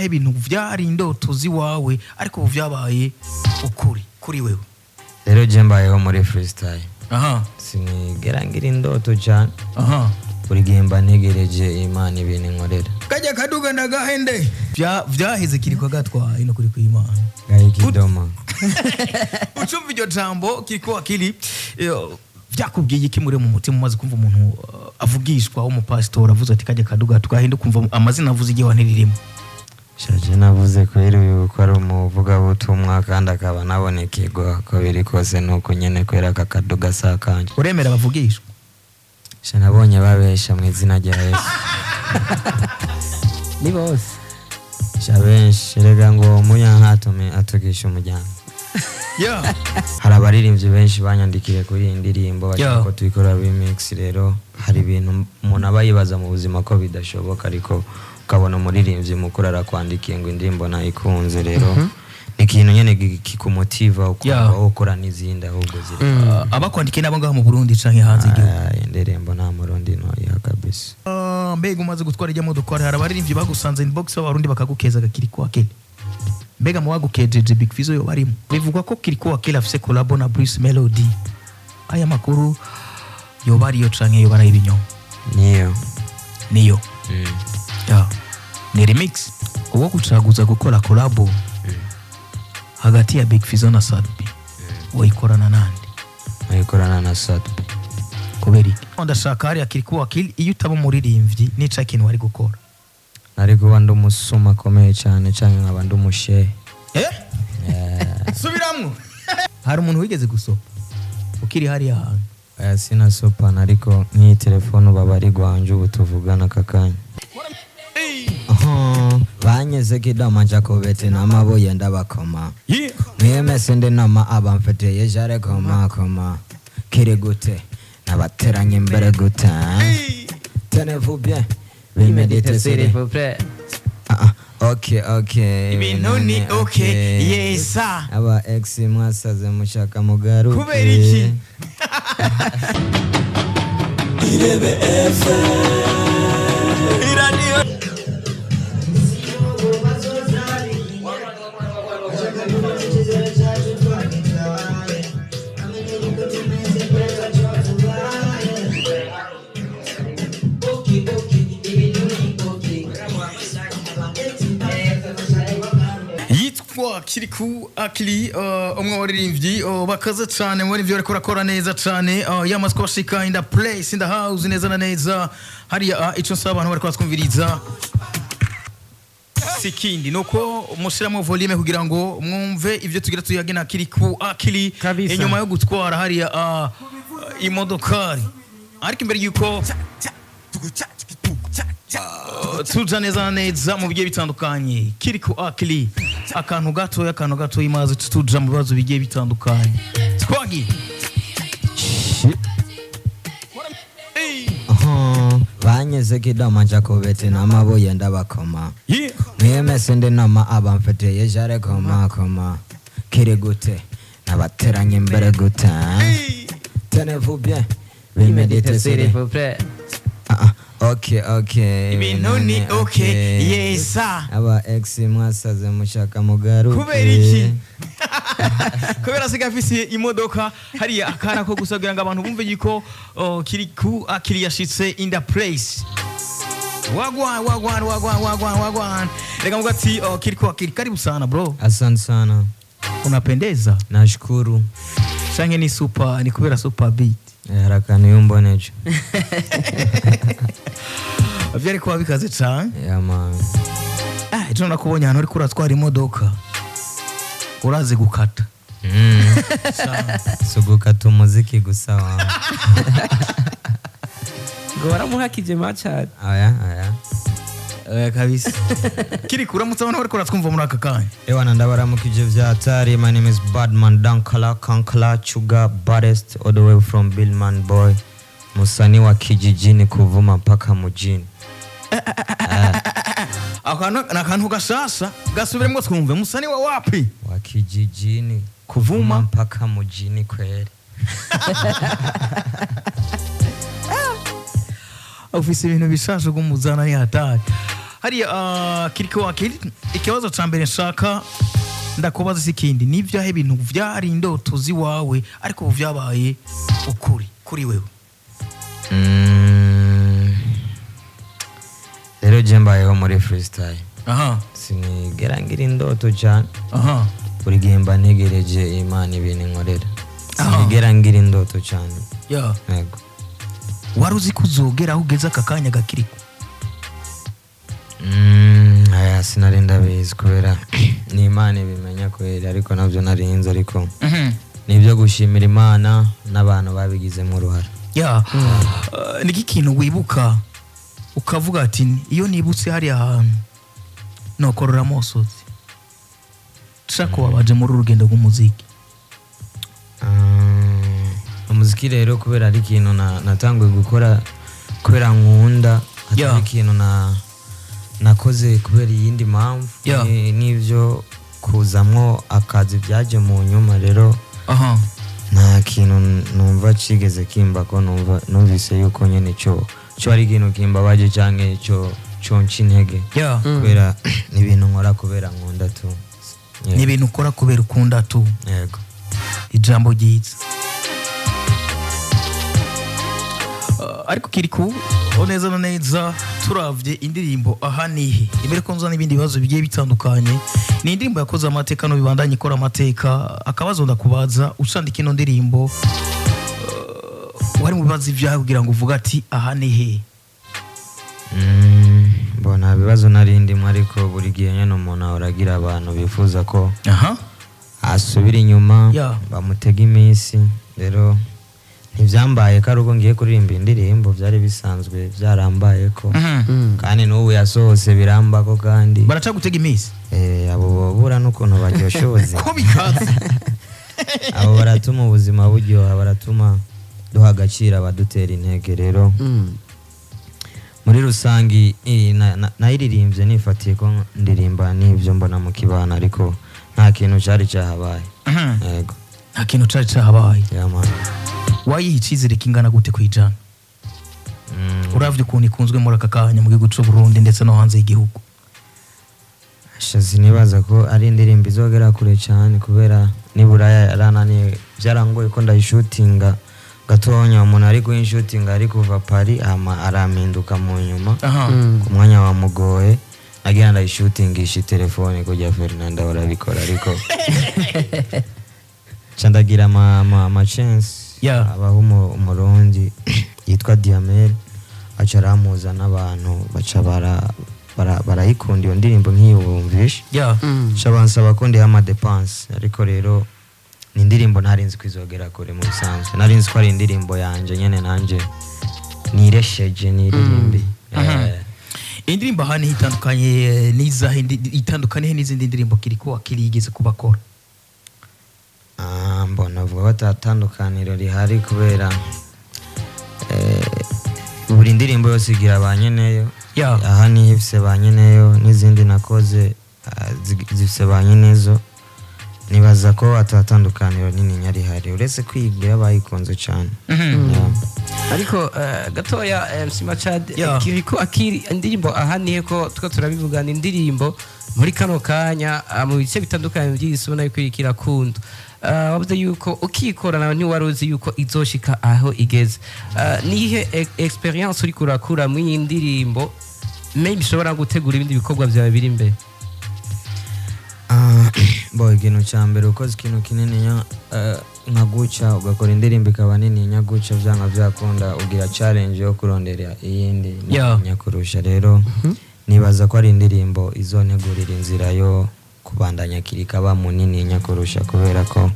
Ibintu vyari indoto ziwawe, ariko ubu vyabaye ukuri kuri wewe. Rero je mbayeho muri freestyle. Aha. Sinigera ngira indoto cyane. Aha. Buri gihe mba ntegereje Imana ibintu inkorera. Kajya kaduga ndagahende. Vyaheze Kiriko gatwaye no kuri kw'Imana. Gahe kidoma. Ucumva iryo jambo Kiriko Akili, vyakubwiye iki muri mu mutima umaze kumva umuntu avugishwa w'umupasitori avuze ati kajya kaduga twahinde, ukumva amazina avuze igihe ntiririmo? Shaje navuze kweri uyu ko ari umuvugabutumwa kandi akaba anabonekirwa, ko biri kose nuko nyene kwera aka kaduga si akanje. Uremera bavugishwa? Sha nabonye babesha mu izina rya Yesu. Ni bose. Sha benshi rega ngo umunyankatume atugisha umuryango. Yeah. Hari abaririmbyi benshi banyandikiye kuri iyi ndirimbo bashaka Yeah. ko tuyikora remix. Rero hari ibintu umuntu aba yibaza mu buzima ko bidashoboka, ariko ukabona umuririmbyi mukuru arakwandikiye ngo indirimbo nayikunze. Rero ni ikintu nyene kikumotiva ukumva Yeah. ukora n'izindi ahubwo ziri. Abakwandikiye nabo ngaho mu Burundi canke hanze y'igihugu? Ah, indirimbo nta Murundi noyiha kabisa. Ah, mbega umaze gutwara ijya modoka, hari abaririmbyi bagusanze inbox b'Abarundi bakagukeza Kiriko Akili? Mbega mu bagukejeje Big Fizzo yo barimo? Bivugwa ko Kiriko Akili afise collabo na Bruce Melody. Aya makuru yoba ariyo canke yoba ari ibinyoma? Niyo. Niyo? Ya. Ni remix uwo gucaguza gukora collabo hagati ya Big Fizzo na Sadbi, wayikorana nande? Nayikorana na Sadbi. Kubera iki? Ndashaka hariya Kiriko Akili, iyo utaba umuririmbyi nica ikintu wari gukora? Nari kuba ndi umusuma akomeye cyane canke nkaba ndi umushehe. Eh? Subiramwo. Hari umuntu wigeze gusopa ukiri hariya hantu? Oya, sinasopana, ariko nk'iyi telefone ubu aba ari gwanje ubu tuvugana aka kanya. Banyeze kidoma nja kubete n'amabuye ndabakoma. Yeah. Mwiyemese ndi noma abamfitiye jare koma koma kiri gute nabateranye imbere gute. Tenez-vous bien, bimédite s'il vous plaît. Ah, ah, ok. Ibintu ni okay, yesa. Aba ex mwasaze mushaka mugaruke. Kubera iki? Irebe FM iradiyo. Yitwa Kiriku Akili, umwe mu baririmbyi bakaze cyane muri ibyo bariko barakora neza cyane, yamaze kubashika in the place, in the house, neza na neza hariya. Ico nsaba abantu bariko batwumviriza si kindi nuko mushiramo volume kugira ngo mwumve ibyo tugira tuyage na Kiriku Akili. Kabisa. Inyuma yo gutwara hariya imodokari, ariko imbere yuko tuja neza na neza mu bigiye bitandukanye, Kiriku Akili, akantu gatoya, akantu gatoya, imaze tuja mu bibazo bigiye bitandukanye. Twagiye. Banyeze kidoma nja kubete n'amabuye ndabakoma. Yeah. Mwiyemese ndi noma abamfitiye jare koma koma kiri gute nabateranye imbere gute. Tenez-vous bien, bimédite s'il vous plaît. Ah, ah, ok. Ibintu ni okay, yesa. Aba ex mwasaze mushaka mugaruke. Kubera iki? Kubera asigaye afise imodoka hariya, akana ko gusa kugira ngo abantu bumve yuko Kiriku Akili yashitse in the place. Wagwan, wagwan, wagwan, wagwan, wagwan! Reka mvuga ati Kiriku Akili, karibu sana bro. Asante sana. Unapendeza. Nashukuru. Canke ni super, ni kubera super beat? Eh, hari akantu yumboneje. Vyari kuba bikaze cane. Yeah, man. Ah, ejo nakubonye ahantu uriko uratwara imodoka, urazi gukata. Si ugukata umuziki gusa wa. Ngo waramuhakije macari. Aya aya. Oya kabisa. Kiriku, uramutse abantu bariko baratwumva muri aka kanya. Ewana, ndabaramukije vya hatari. My name is Badman Dankala Kankala Chuga baddest all the way from Billman Boy, musanii wa kijijini kuvuma mpaka mujini. Akantu ni akantu gashasha, gasubiremwo twumve. Musani wa wapi? Wa kijijini. Kuvuma. Mpaka mujini kweli. Ufise ibintu bishasha ugumuzana, ni hatari. Hariya Kirikou Akili, ikibazo ca mbere nshaka ndakubaza si ikindi, ni ivyahe ibintu vyari indoto ziwawe ariko ubu vyabaye ukuri kuri wewe? Rero je mbayeho muri freestyle, sinigera ngira indoto cyane. Buri gihe mba ntegereje Imana ibintu inkorera. Sinigera ngira indoto cyane. Yego. Wari uzi ko uzogera aho ugeze aka kanya gakiriko? Aya sinari ndabizi, kubera ni Imana ibimenya kweri, ariko nabyo narinzi, ariko ni ibyo gushimira Imana n'abantu babigizemo uruhare. Ya, niki kintu wibuka ukavuga ati iyo nibutse hariya hantu nokorora amosozi nshaka wabaje muri uru rugendo rw'umuziki? Umuziki rero, kubera ari ikintu natanguye gukora kubera nkunda, atari ikintu nakoze kubera iyindi mpamvu. N'ibyo kuzamwo akazi byaje mu nyuma rero. Nta kintu numva kigeze kimba ko numva numvise yuko nyine cyo ari ikintu kimbabaje canke cyo conca intege, kubera ni ibintu nkora kubera nkunda tu. Ni ibintu ukora kubera ukunda tu. Yego. Ijambo ryiza. Ariko Kirikou, neza na neza turavye indirimbo aha nihe imbere ko nza n'ibindi bibazo bigiye bitandukanye, ni indirimbo yakoze amateka no bibandanye ikora amateka. Akabazo ndakubaza, usandika ino ndirimbo, wari mu bibazo ivyawe kugira ngo uvuge ati aha nihe? Mbona bibazo nari ndimo, ariko buri gihe nyine umuntu ahora agira abantu bifuza ko asubira inyuma, bamutega iminsi. Rero ntibyambaye ko ari ubwo ngiye kuririmba indirimbo, byari bisanzwe byarambaye ko, kandi n'ubu yasohotse birambako kandi. Baraca gutega iminsi? Abo bobura n'ukuntu baryoshya ubuzima. Ko bikaze. Abo baratuma ubuzima buryoha, baratuma duha agaciro abadutera intege. Rero muri rusange nayiririmbye nifatiye ko ndirimba n'ibyo mbona mu kibano, ariko nta kintu cyari cyahabaye. Yego. Nta kintu cari cahabaye. Yeah, man. Wayiha icizere kingana gute kwijana, uravye ukuntu ikunzwe muri aka kanya mu gihugu c'u Burundi ndetse no hanze y'igihugu? Sha, sinibaza ko ari indirimbo izogera kure cyane, kubera nibura yarananiye, byarangoye ko ndayishutinga gatonya. Umuntu ari kuyinshutinga ari kuva Paris, hama arampinduka mu nyuma ku mwanya wamugoye, nagira ndayishutingisha telefone kujya Fernanda barabikora, ariko ca ndagira ama chance abaho umurundi yitwa Diamel, aca arampuza n'abantu baca barayikunda iyo ndirimbo nk'iyumvisha, ca bansaba ko ndiha amadepanse. Ariko rero ni indirimbo ntari nzi ko izogera kure. Mu bisanzwe nari nzi ko ari indirimbo yanje nyene nanje niresheje niririmbi. Indirimbo aha niho itandukanye n'izahe itandukaniye n'izindi ndirimbo Kirikou Akili yigeze kubakora? Mbona avuga ko atatandukaniro rihari, kubera buri ndirimbo yose igira ba nyeneyo. Aha niho ifise ba nyeneyo, n'izindi nakoze zifise ba nyenezo. Nibaza ko atatandukaniro nini rihari, uretse kwigira bayikunze cyane. Yeah. Ariko gatoya, MC Machad. Kirikou Akili, indirimbo aha nihe ko two turabivuga, ni indirimbo muri kano kanya mu bice bitandukanye by'isi ubona yuko iriko irakundwa. Wavuze yuko ukikora nawe ntiwari uzi yuko izoshika aho igeze. Nihe experience uriko urakura muri iyi ndirimbo maybe ishobora gutegura ibindi bikorwa byawe biri imbere? Bo ikintu cya mbere, ukoze ikintu kinini nka guca ugakora indirimbo ikaba nini nyaguca, byanga byakunda ugira challenge yo kurondera iyindi nini kurusha. Rero nibaza ko ari indirimbo izontegurira inzira yo kubandanya kirikaba munini nyakurusha, kubera ko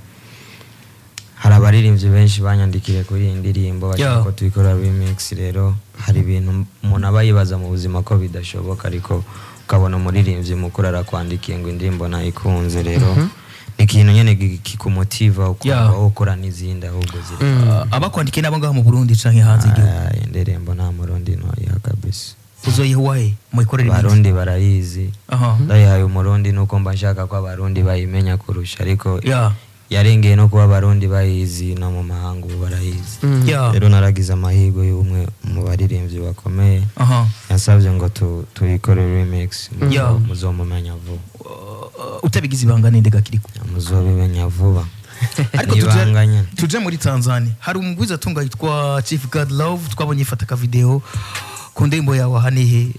hari abaririmbyi benshi banyandikiriye kuri iyi ndirimbo bashaka ko tuyikora remix. Rero hari ibintu umuntu aba yibaza mu buzima ko bidashoboka, ariko ukabona umuririmbyi mukuru arakwandikiye ngo indirimbo nayikunze. Rero ni ikintu nyene kikumotiva ukumva wokora n'izindi ahubwo ziri. Abakwandikiye nabo ngaho mu Burundi canke hanze y'igihugu? Ah, indirimbo nta murundi noyiha kabisa. Uzoyiha uwahe muyikorere remix? Abarundi barayizi. Ndayihaye umurundi nuko mba nshaka ko abarundi bayimenya kurusha, ariko Yarengeye no kuba Abarundi bayizi, no mu mahanga ubu barayizi. Rero naragize amahirwe y'umwe mu baririmbyi bakomeye yansabye ngo tuyikore remix. Muzomumenya vuba. Utabigize ibanga ninde gakiriko? Muzobimenya vuba. Ariko Ni ibanga nyene. Tuje muri Tanzania, hari umugwiza atunga yitwa Chief God Love, twabonye ifata ka video ku ndirimbo yawe ahanihe.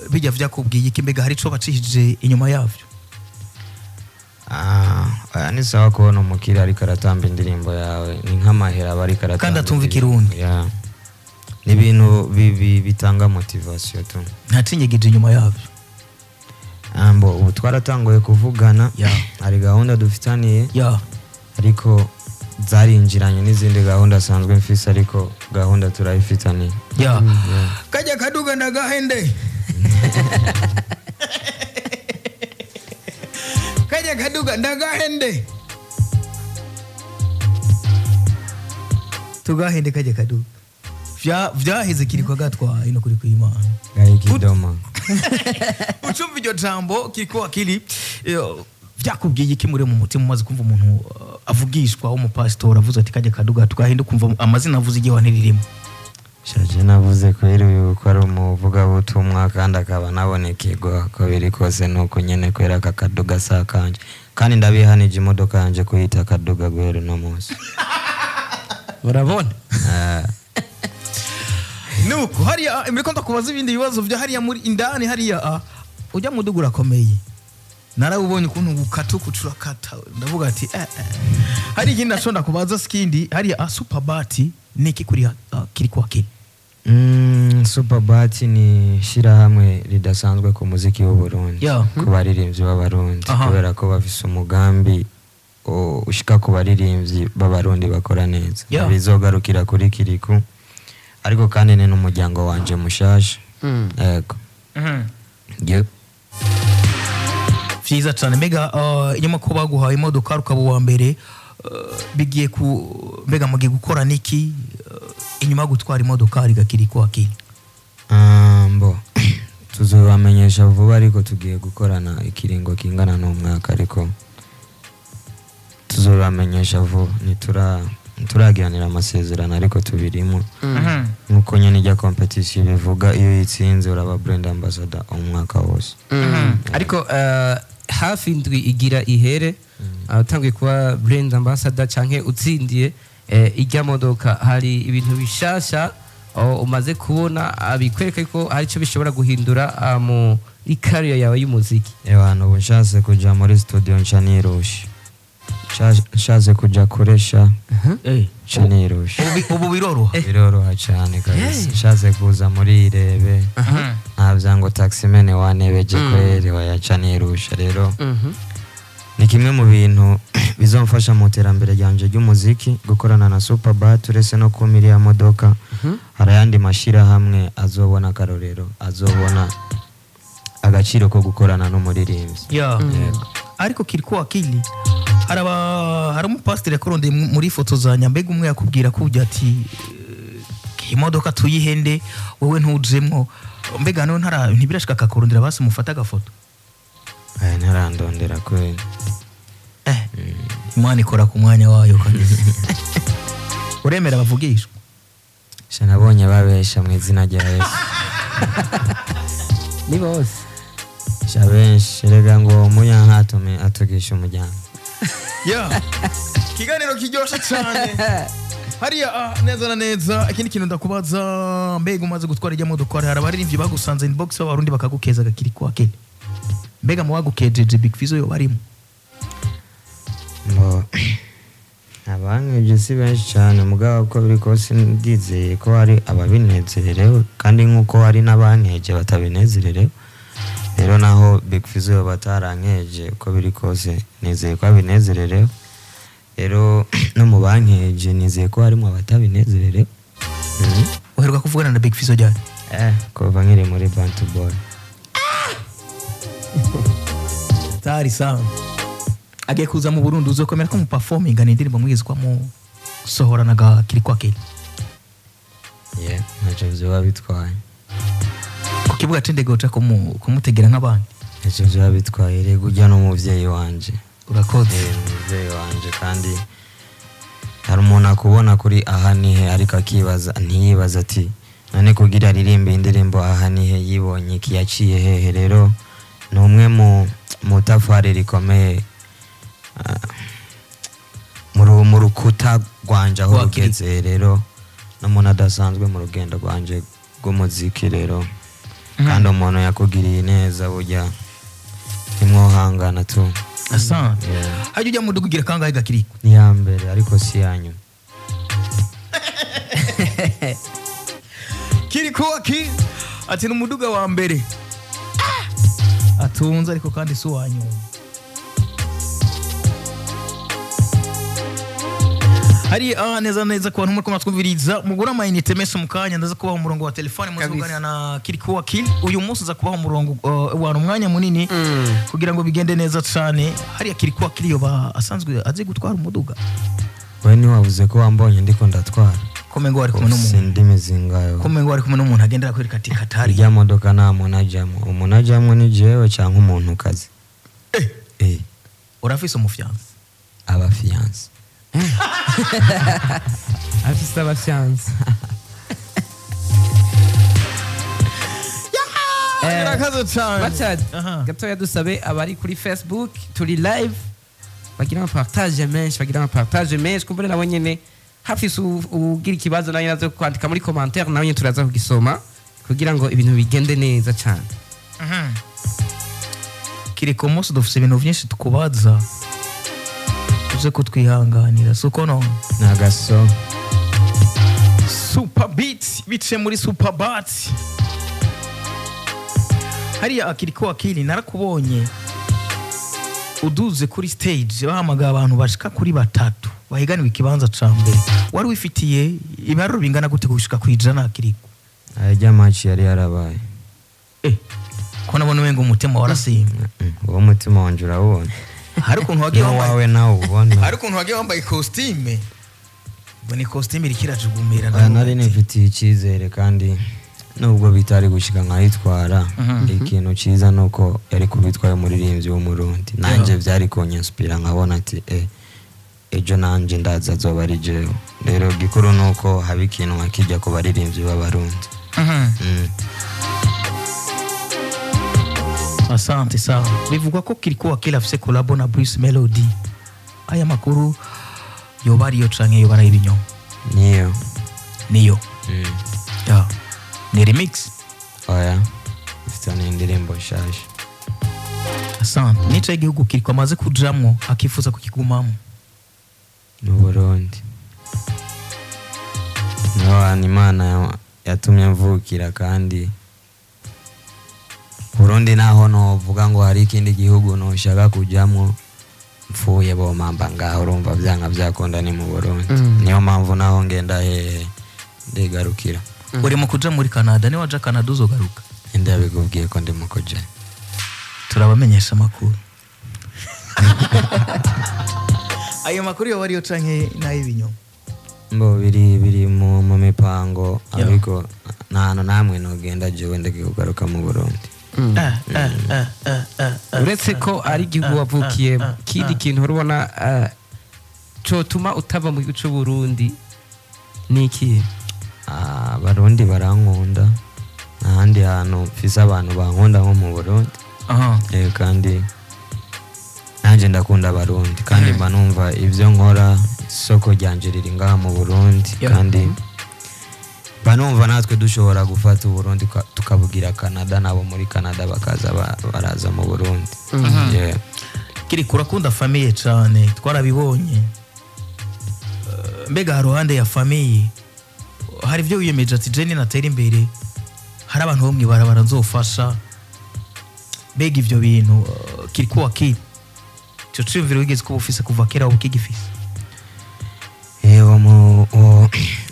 Bijya vyakubwiye iki? Mbega hari ico bacishije inyuma yavyo? Ah, oya, ni sawa kubona umukiriya ariko aratamba indirimbo yawe, ni nk'amahera aba ariko aratamba Kandi atumva indirimbo. Ikirundi. Yeah. Ni ibintu bitanga motivation tu. Ntacinyegeje inyuma yavyo? Ambo ubu twaratanguye kuvugana, hari gahunda dufitaniye, ariko zarinjiranye n'izindi gahunda asanzwe mfise, ariko gahunda turayifitaniye. Ya, kajya kaduga ndagahende, kajya kaduga ndagahende, tugahende kajya kaduga. Vyaheze kiriko gatwaye no kuri kw'Imana. Gahikidoma. Ucumva iryo jambo kiriko akili, vyakubwiye iki muri mu mutima umaze kumva umuntu avugishwa w'umupasitori avuze ati kajya kaduga tugahinde, ukumva amazina avuze igihe ntiririmo? Shaje navuze kweri uyu ko ari umuvugabutumwa kandi akaba anabonekirwa, ko biri kose nuko nyene kwera aka kaduga si akanje, kandi ndabihanije imodoka yanje kuyita akaduga guhera uno munsi. Urabona. Ah. Nuko hariya muriko ndakubaza ibindi bibazo bya hariya muri indani hariya, ujya muduga urakomeye, narawubonye ukuntu gukata ukucurakata, ndavuga ati eh. Hari ikindi naco ndakubaza sikindi hariya, superbat ni iki kuri kiri kwa kiri? Superbat ni ishirahamwe ridasanzwe ku muziki w'Uburundi, ku baririmbyi b'Abarundi, kubera ko bafise umugambi ushika ku baririmbyi b'Abarundi bakora neza. Bizogarukira kuri Kiriku, ariko kandi ni n'umuryango wanje mushasha. Yego. Yep. Vyiza cane. Mbega inyuma ko baguhaye imodoka ukaba uwa mbere, bigiye ku mbega mugiye gukora niki inyuma yo gutwara imodoka gakiri kwa kiri? Mbo tuzobamenyesha vuba, ariko tugiye gukorana ikiringo kingana n'umwaka, ariko tuzobamenyesha vuba. Ntituragiranira amasezerano, ariko tubirimo nkuko nyene ijya competition bivuga, iyo uyitsinze uraba brand ambassador umwaka wose. Ariko hafi indwi igira ihere utangiye kuba brand ambassador canke utsindiye ijya modoka, hari ibintu bishasha umaze kubona bikwereka ko hari icyo bishobora guhindura muri career yawe y'umuziki? Ewana, ubu nshatse kuja muri studio nca nirusha. Nshatse kuja kuresha nca nirusha. Ubu biroroha? Biroroha cyane kabisa. Nshatse kuza muri irebe nta byango taximene wanebeje kweri wayaca nirusha. Rero ni kimwe mu bintu bizamfasha mu iterambere ryanje ry'umuziki gukorana na Superbat. Uretse no kumpa iriya modoka, hari ayandi mashyirahamwe azobona akarorero, azobona agaciro ko gukorana n'umuririmbyi. Ya. Ariko kiriko akili, hari umupasiteri yakurondeye muri foto za nyambega, umwe yakubwira ko ujya ati imodoka tuyihende wowe ntujemwo. Mbega nawe ntibirashika akakurondera basi mufate agafoto? Aya, ntarandondera kweli. Imana ikora ku mwanya wayo kabisa. Uremera bavugishwa? Sha, nabonye babesha mu izina rya Yesu. Ni bose. Sha, benshi rega ngo umunyanka atume atugisha umuryango. Ya, ikiganiro kiryoshe cyane hariya, neza na neza. Ikindi kintu ndakubaza, mbega umaze gutwara ijya modoka, hari abaririmbyi bagusanze inbox b'Abarundi bakagukeza gakiri kwa kene? Mbega mu bagukejeje Big Fizzo yo barimo? Ngo abankeje si benshi cyane, mugabo uko biri kose ndizeye ko hari ababinezerewe, kandi nk'uko hari n'abankeje batabinezerewe. Rero naho Big Fizzo batarankeje, uko biri kose nizeye ko abinezerewe. Rero no mu bankeje nizeye ko harimo abatabinezerewe. Uheruka kuvugana na Big Fizzo ryari? Kuva nkiri muri Bantu Boy. Tari sawa. Agiye kuza mu Burundi, uzokomera ko mu performing ni indirimbo mwigeze kwa musohorana gakiri kwa kene? Yeah, ntacyo vyoba bitwaye. Ku kibuga c'indege uca kumutegera nk'abandi? Ntacyo vyoba bitwaye, rego ujya n'umuvyeyi wanje. Urakoze. Umuvyeyi wanje. Kandi hari umuntu akubona kuri aha nihe, ariko akibaza, ntiyibaza ati none kugira aririmbe indirimbo aha nihe, yibonye iki, yaciye hehe? Rero ni umwe mu tafari rikomeye mu rukuta rwanje aho Rwa Kiriko. rugeze. Rero n'umuntu adasanzwe mu rugendo rwanje rw'umuziki. Rero kandi umuntu yakugiriye neza burya ntimwohangana tu. Asante. Yeah. Hajya ujya mu dugugira kangahe gakiriko? Ni iya mbere, ariko si iya nyuma. Kiriko Akili ati ni umuduga wa mbere atunze, ariko kandi si uwa nyuma. Hari neza neza ku bantu muri twumviriza, mugura amayinite menshi. Mu kanya ndaza kubaha umurongo wa telefone muze Kabisa. kuganira na Kiriko Akili. Uyu munsi uza kubaha umurongo wa umwanya munini kugira ngo bigende neza cane. Hariya Kiriko Akili yoba asanzwe azi gutwara umuduga? We ntiwavuze ko wambonye ndiko ndatwara? Kome ngo ari kumwe Ufise n'umuntu. indimi zingayo? Kome ngo ari kumwe n'umuntu agendera kuri kati katari. Irya modoka nta muntu ajamwo. Umuntu ajamwo ni jewe canke umuntu kazi. Eh. Urafise umufiance? Aba fiance. Afise abafyanse. Birakaze cane. Machad, Aha. gatoya dusabe abari kuri Facebook turi live bagira amapartage menshi, bagira amapartage menshi, kumbure nabo nyene hafise ugira ikibazo nawe nazo kwandika muri commentaire, nawe nyene turaza kugisoma kugira ngo ibintu bigende neza cyane. Kiriko, umunsi dufise ibintu vyinshi tukubaza, uze kutwihanganira, suko none? Ni agaso. Super Beat biciye muri Super Bat. Hariya Akiriko Akili, narakubonye uduze kuri stage, bahamagaye abantu bashika kuri batatu bahiganiwe ikibanza ca mbere. Wari wifitiye ibiharuro bingana gute gushika kwijana, Akiriko? Arya match yari yarabaye. Ko nabona umengo umutima warasimba. Uwo mutima wanje urawubona? Hari ukuntu wagiye wambaye N'uwawe nawe ubona. Hari ukuntu wagiye wambaye costume, ngo ni costume iriko irajugumira. Oya, nari nifitiye icyizere, kandi nubwo bitari gushika nkayitwara, ikintu cyiza ni uko yari kubitwaye umuririmbyi w'Umurundi. Nanjye byari kunyinspira, nkabona ati ejo nanjye ndaza azoba ari jewe. Rero gikuru ni uko haba ikintu nkakijya ku baririmbyi b'Abarundi. Asante sawa. Bivugwa ko Kiriko Akili afise collabo na Bruce Melody. Aya makuru yoba ariyo canke yoba ari ibinyoma? Niyo. Niyo? Ya. Ni remix? Oya, ifite n'indirimbo nshasha. Asante. Nico igihugu Kiriko amaze kujamwo akifuza kukigumamo? Mu Burundi niho hantu Imana yatumye mvukira, kandi Burundi naho novuga ngo hari ikindi gihugu noshaka kujamwo, mfuye bomamba ngaho. Urumva byanga byakunda ni mu Burundi. Niyo mpamvu naho ngenda hehe ndigarukira. Uri mu kuja muri Canada, niwaja waja Canada uzogaruka? Inde yabikubwiye ko ndimo kuja? Turabamenyesha amakuru. Ayo makuru yoba ariyo canke n'ay'ibinyoma? Mbo biri mu mipango. Yeah. Ariko nta hantu namwe nogenda jewe ndeke kugaruka mu Burundi. Uretse ko ari igihugu wavukiyemo, kindi kintu urabona cotuma utava mu gihugu cy'u Burundi ni ikihe? Ah, Abarundi barankunda. Ahandi hantu mfise abantu bankunda nko mu Burundi. Kandi nanjye ndakunda Abarundi, kandi mba numva ibyo nkora isoko ryanje riri ngaha mu Burundi. Kandi mba numva natwe dushobora gufata Uburundi tukabugira Canada, nabo muri Canada bakaza baraza mu Burundi. Yeah. Kiriko, urakunda famille cyane, twarabibonye. Mbega haruhande ya famille hari ibyo wiyemeje ati jeni natera imbere hari abantu bo mwibarabara nzofasha? Mbega ivyo bintu, Kiriko Akili, ico ciyumviro wigeze kuba ufise kuva kera, uba ukigifise?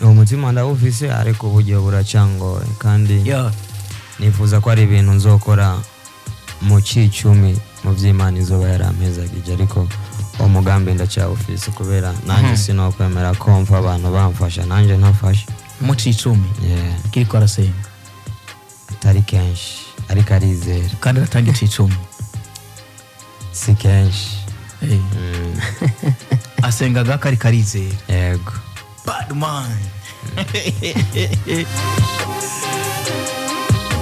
Uwo mutima ndawufise, ariko uburyo buracangoye, kandi nifuza ko ari ibintu nzokora mu cicumi mu by'Imana izoba yarampezagije, ariko uwo mugambi ndacyawufise, kubera nanjye sinokwemera ko mfa abantu bamfasha nanjye ntafasha. Mu cicumi? Yeah. Kiriko arasenga? Atari kenshi, ariko arizera. Kandi aratanga icicumi? Si kenshi. Asengaga kari karizera. Yego. Bad man.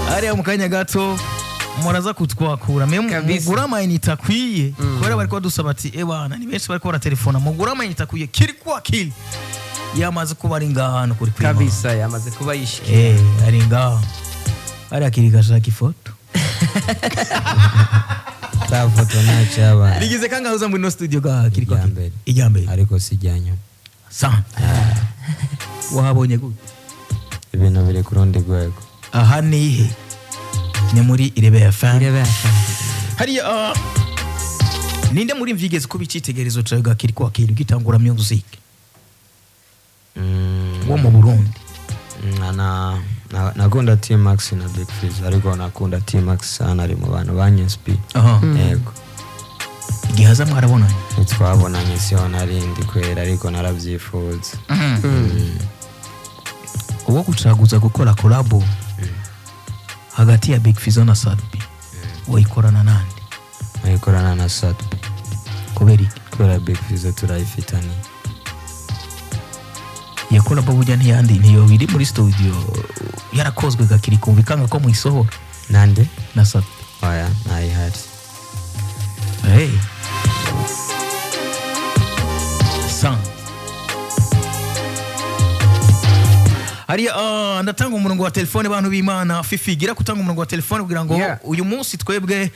Hariya mu kanya gato muraza kutwakura mwe. Kabisa. Mugura amayinite akwiye, kubera bariko badusaba ati ebana ni benshi bariko baratelefona, mugura amayinite akwiye. Kirikou Akili yamaze kuba ari ngaha hano kuri Kwimana. Kabisa, yamaze kuba yishikiye. Ari ngaha hariya, Kiri gashaka ifoto. Ta foto ntacyo yabaye. Rigize kangahe uza muri no studio ga Kirikou Irya Akili? mbere. Irya mbere. Ariko si irya nyuma. Sante, wahabonye gute? Ibintu biri ku rundi rwego. Aha nihe? Ni muri Irebe FM. Irebe FM. Hariya ninde muri mvyigeze kuba icitegererezo cawe ga Kirikou Akili ugitangura music wo mu Burundi? Nakunda T-Max na Big Fizz, ariko nakunda T-Max sana, ari mu bantu banyespi. Yego. Igihe aza mwarabonanye? Ntitwabonanye, siho narindi kwera, ariko narabyifuza. Uwo gucaguza gukora collabo hagati ya Big Fizzo na Sadbi, wayikorana nande? Nayikorana na Sadbi. Kubera iki? Kubera Big Fizz turayifitanye. Iyo collabo burya ntiyandi ntiyoba iri muri studio yarakozwe ga Kirikou bikanga ko muyisohora? Nande? Na Sadbi. Oya, ntayihari. Hey. San. Hariya ndatanga umurongo wa telefone, bantu b'Imana. Fifi gira kutanga umurongo wa telefone kugira ngo uyu munsi twebwe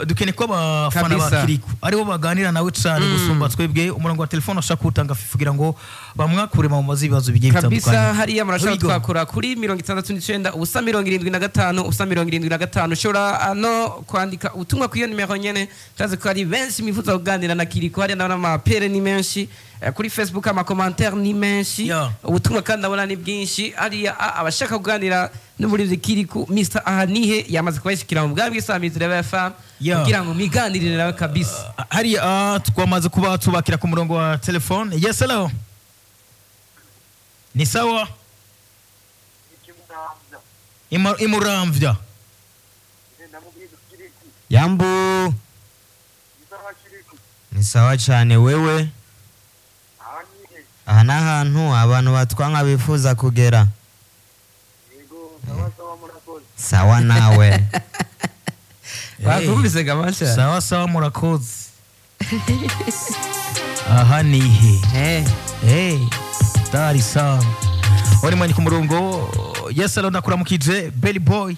dukeneye ko abafana ba Kirikou aribo baganira nawe cyane gusumba twebwe. Umurongo wa telefone ashaka kuwutanga, Fifi, kugira ngo bamwakure bamubaze ibibazo bigiye bitandukanye. Hariya murashobora Here we go. twakura kuri 69 ubusa 75 ubusa 75. Ushobora no kwandika ubutumwa kuri iyo nimero nyene. Ndazi ko ari benshi mifuza kuganira na Kirikou. Hariya ndabona amapere ni menshi. Kuri Facebook amakomantere ni menshi. Ubutumwa kandi ndabona ni bwinshi hariya. Abashaka kuganira n'umuririmbyi Kirikou, Mr Ahanihe yamaze kubashikira mu bwami bw'isamizi Reba FM kugira ngo miganirire nawe kabisa. Hariya twamaze kuba tubakira ku murongo wa telefone. Yes, hello, ni sawa? Imuramvya. Yambu. Ni sawa cyane, wewe? Aha ni ahantu abantu batwanka bifuza kugera. Sawa nawe. Bakumvise gamasha. Sawa sawa, murakoze. Aha nihe? Hey, dari sawa, wari mwenye ku murongo. Yes, hello, ndakuramukije Belly Boy.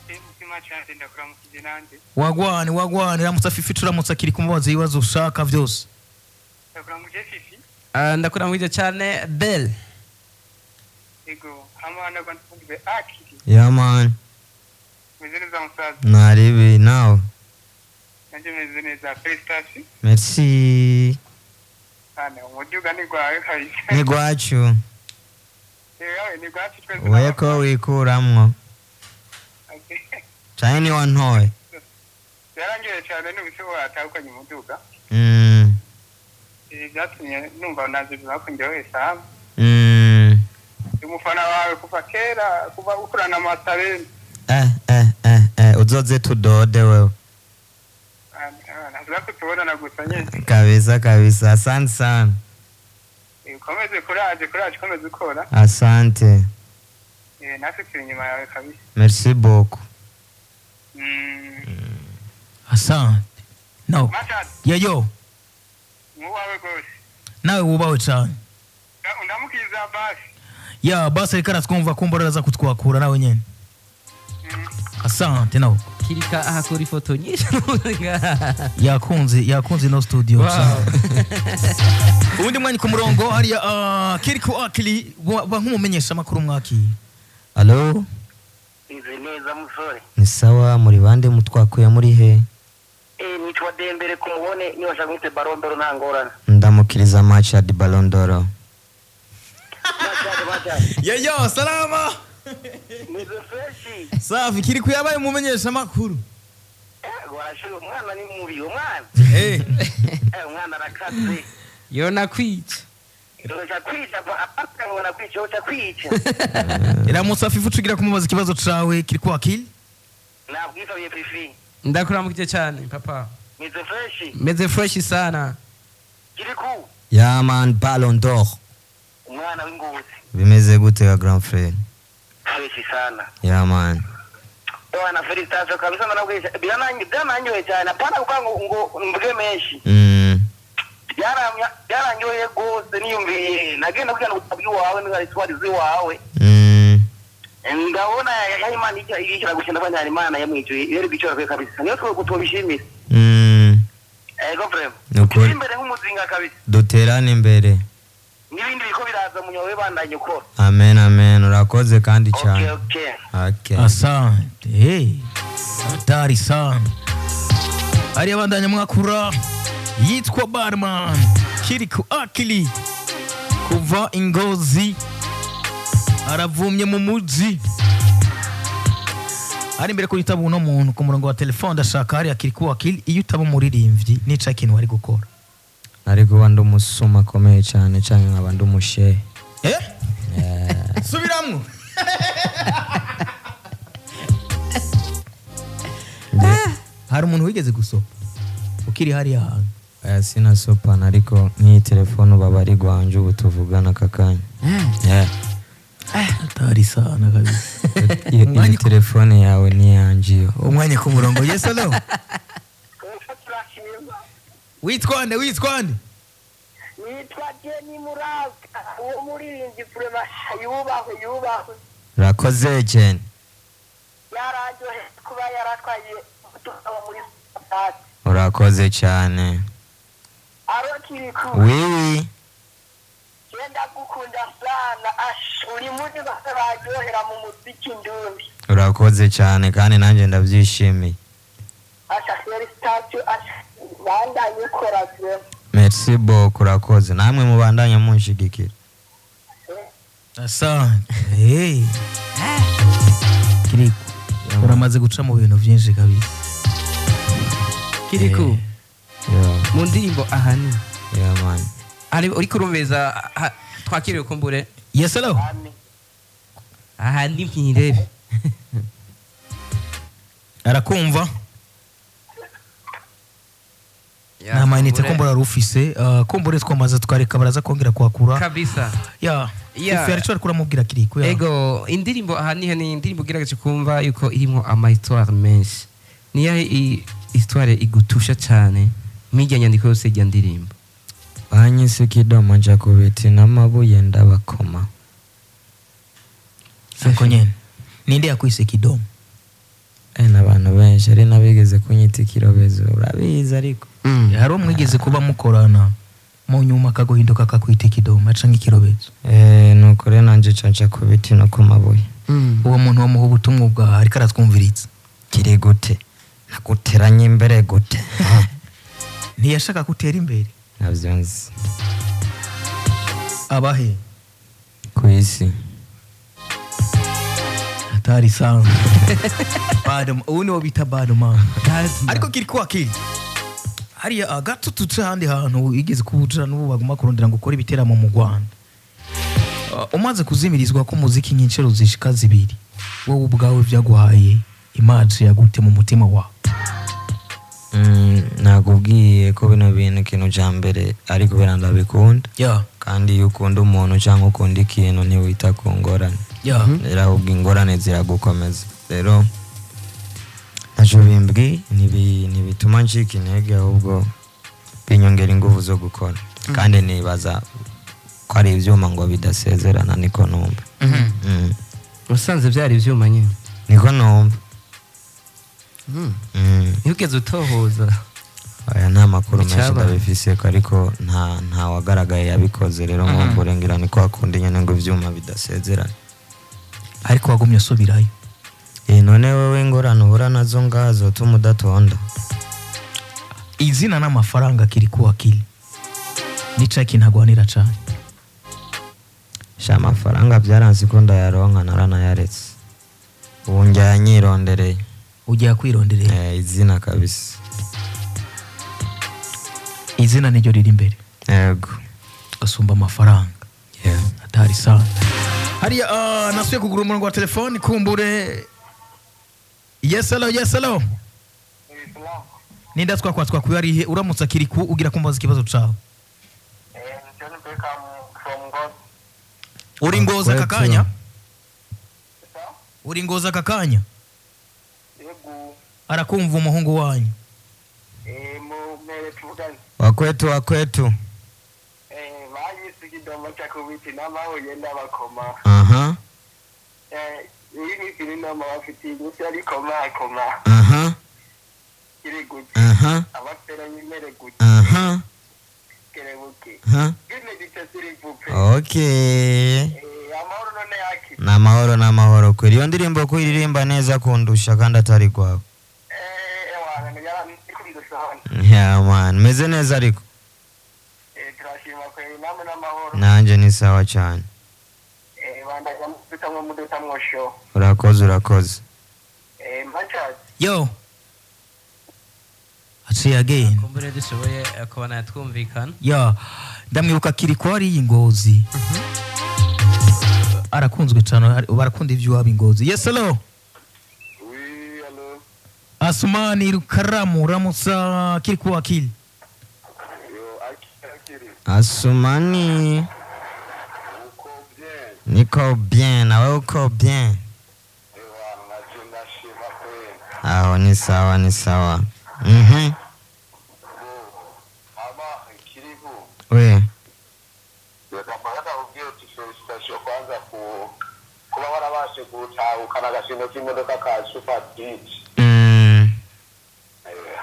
Mutima cyane, ndakuramukije nanjye. Wagwane wagwane, ramutsa Fifi, turamutsa kiri kumubaza ibibazo ushaka byose. Ndakuramukije, Fifi. Ndakuramukije cyane, Bell. Yego, hama ndagwa Akili. Yeah man. Meze neza, musaza? Naribi nawe. Nanjye meze neza, félicitations. Merci. Ana umuduga ni gwawe kabisa. Ni gwacu. Yewe, ni gwacu twese. We ko wikuramwo cyane ni wantoye. Byarangiye cyane n'ubuse watahukanye umuduga. Ibi byatumye numva nanjye bibakundiye wese hamwe. Ndi umufana wawe kuva kera, kuva ukorana amatabeni. Eh eh eh eh, uzoze tudode wewe. Ntabwo kutubonana gusa nyine. Kabisa kabisa, asante sana. Ukomeze, kuraje kuraje, ukomeze ukora. Asante. Natwe turi inyuma yawe kabisa. Merci beaucoup. Asante no. Machad. Yeyo. Muwawe rwose. Nawe wubawe cyane. Ndamukiza basi. Ya basi, ariko aratwumva, kumva araza kutwakura nawe nyene. Asante nawe. Kirika ahakura ifoto nyinshi. Yakunze yakunze no studio. Ubundi mwanya ku murongo hariya Kirikou Akili ba nk'umumenyesha makuru mwakira. Allo. Ize neza, musore. Ni sawa, muri bande, mutwakuye muri he? Nitwa Dembere kumubone, niba nshaka mwite Barondoro nta ngorane. Ndamukiriza Machad Ballon d'Or. Machad, Machad. Yeyo, salama. Nize fresh. Safi, Kirikou yabaye umumenyesha makuru. Warashuye, umwana ni mubi umwana. Umwana arakaze. Yona kwica. Yoca kwica, apaka ngo nakwica, yoca kwica. Iramutsa Fifu, tugira kumubaza ikibazo cawe, Kirikou Akili. Nabwisabiye, Fifi. Ndakuramukije cyane, papa. Meze fresh. Meze fresh sana. Kiriku. Yeah man, Ballon d'Or. Umwana w'ingozi. Bimeze gute ga grand frère? Fresh sana. Yeah man. Bwana felicitation kabisa ndakubwisha. Byaranyoye cyane. Apana kuvuga ngo mvuge menshi. Byaranyoye rwose niyumviye. Nagenda kugira ngo utabwi wawe n'izari ziwawe. Ndabona ya Imana ikira gushinda banya Imana yamwijuye. Iyo iri gicora kabisa. Niyo twe kutubishimira. Ego vrema. Nukuri. Imbere nk'umuzinga kabisa. Duterane imbere. N'ibindi biko biraza munyowe bandanye ukora. Amen amen. Urakoze kandi cyane. Okay. Okay. Asante. Hey. Hatari sana. Ari abandanya mwakura yitwa Barman Kiriku Akili kuva Ingozi aravumye mu muji ari imbere kuri tabu uno muntu ku murongo wa telefone ndashaka hariya Kiriku Akili iyo utaba umuririmbyi nica ikintu wari gukora. Nari kuba ndi umusuma akomeye cyane cyane nkaba ndi umushehe. Subiramwo. Hari umuntu wigeze gusopa ukiri hariya hantu? Oya sinasopana ariko nk'iyi telefone ubu ari gwanje ubu tuvugana aka kanya. Hatari sana kabisa. Iyo telefone yawe ni iyanje iyo. Umwanya ku murongo. Yes hello. Witwa nde? Witwa nde? Nitwa Jenny Muraka. Uwo muririmbyi vrema yubahwe yubahwe. Urakoze Jenny. Yaranyohe kuba yaratwaye tukaba muri stade. Urakoze cyane. Aro Kiriku. Wiwi. Genda gukunda sana. Ash uri muri baryohera mu muziki ndundi. Urakoze cyane kandi nanjye ndabyishimiye. Asha felicitation asha bandanye ukora vrema. Merci beaucoup urakoze. Namwe mubandanye munshigikira. Asante. Hey. Kiriku uramaze guca mu bintu byinshi kabisa. Kiriku. Mu ndirimbo ahani. Yeah man. Ari uri kurumeza twakiriwe kumbure. Yes hello. Ahani mpirebe. Arakumva. Na mayinite kumbura rufise kumbure twamaze twareka baraza kongera kwakura kabisa. Ya. Ife arico ariko uramubwira Kiriku. Ego indirimbo ahani ni indirimbo ugerageje kumva yuko irimo ama histoire menshi. Niya histoire igutusha cyane mw'ijya nyandiko yose ijya ndirimbo. Banyise kidomo nja kubiti n'amabuye ndabakoma. Sako nyene. Ninde yakwise kidomo? N'abantu benshi ari nabigeze kunyita ikirobezo urabizi ariko. Hari umwigeze kuba mukorana mu nyuma akaguhinduka akakwita ikidomo aca nk'ikirobezo. Nuko rero nanje nca kubiti no ku mabuye. Uwo muntu wamuha ubutumwa bwawe ariko aratwumviritsa. Kiri gute? Naguteranye imbere gute? Ntiyashaka gutera imbere. Navyo nzi. Abahe? Ku isi. Hatari sana. Badum, ubu niwo bita Badman. Ariko Kiriku Akili. Hariya agatututse ahandi hantu igeze kubuja n'ubu baguma kurondera ngo ukore ibiteramo mu Rwanda. Umaze kuzimirizwa ko muziki nk'incero zishika zibiri. Wowe ubwawe byaguhaye image yagute mu mutima wawe? Nakubwiye ko bino bintu ikintu cya mbere ari kubera ndabikunda. Kandi iyo ukunda umuntu cyangwa ukunda ikintu ntiwita ku ngorane. Rero ahubwo ingorane ziragukomeza. Rero ntacyo bimbwiye ntibituma ncika intege ahubwo binyongera ingufu zo gukora. Kandi nibaza ko ari ibyuma ngo bidasezerana niko numva. Usanze byari ibyuma nyine. Niko numva. Ntugeze utohoza. Aya nta makuru menshi ndabifise ariko nta wagaragaye yabikoze rero nkumbure ngira niko akunda nyene ngo ivyuma bidasezerana. Ariko wagumye usubirayo. None wewe ingorane uhura nazo ngazo tuma udatonda. Izina n'amafaranga Kiriku Akili. Nica ikintu agwanira cane. Sha amafaranga byaranze ko ndayaronka naranayaretse. Ubu njya nyirondereye. Ujya kwironderera. Izina kabisa. Izina niryo riri imbere. Yego. Gasumba amafaranga. Hatari sana. Hariya nasuye kugura umurongo wa telefone kumbure. Yes hello, yes hello. Ninda twakwatwa arihe uramutse Kiriku ugira kumbaza ikibazo cawe. John Beckham from Ngozi. Uri Ngozi aka Kwetu. kanya? Uri Ngozi aka kanya? Yego. Arakumva umuhungu wanyu. Mumere tuvugane. Wakwetu, wakwetu. Bayise ikidomo cya kubiti n'amabuye ndabakoma. Aha. Iyi minsi ni noma bafitiye inyinshi ariko makoma. Aha. Kiri gutya. Aha. Abatera nyimere gutya. Aha. Kerebuke. Aha. Bine gice siri vupe. Okay. Amahoro none yaki. Ni amahoro, ni amahoro kweli. Iyo ndirimbo kuyiririmba neza kundusha kandi atari kwawe. Ewana yarandikunze sana. Yeah man, meze neza ariko. Turashima kweli namwe n'amahoro. Nanjye ni sawa cyane. Bandaza mudutamwo mudutamwo show. Urakoze, urakoze. Machad. Yo. Aciye again. Kumbure dushoboye kubana twumvikana. Ya, ndamwibuka Kiriku ari Ngozi. Arakunzwe cyane, barakunda ivy'iwabo Ngozi. Yes, hello. Oui, allo. Asumani Rukaramu ramutsa Kiriku Akili. Yo, akiri. Asumani. Uko bien. Niko bien, nawe uko bien? Ewana naje ndashima kweli. Aho ni sawa, ni sawa. Ama Kiriku. We. Reka ubwire uti félicitations kwanza ku kuba warabashe gutahukana agashimwe k'imodoka ka Super Beach.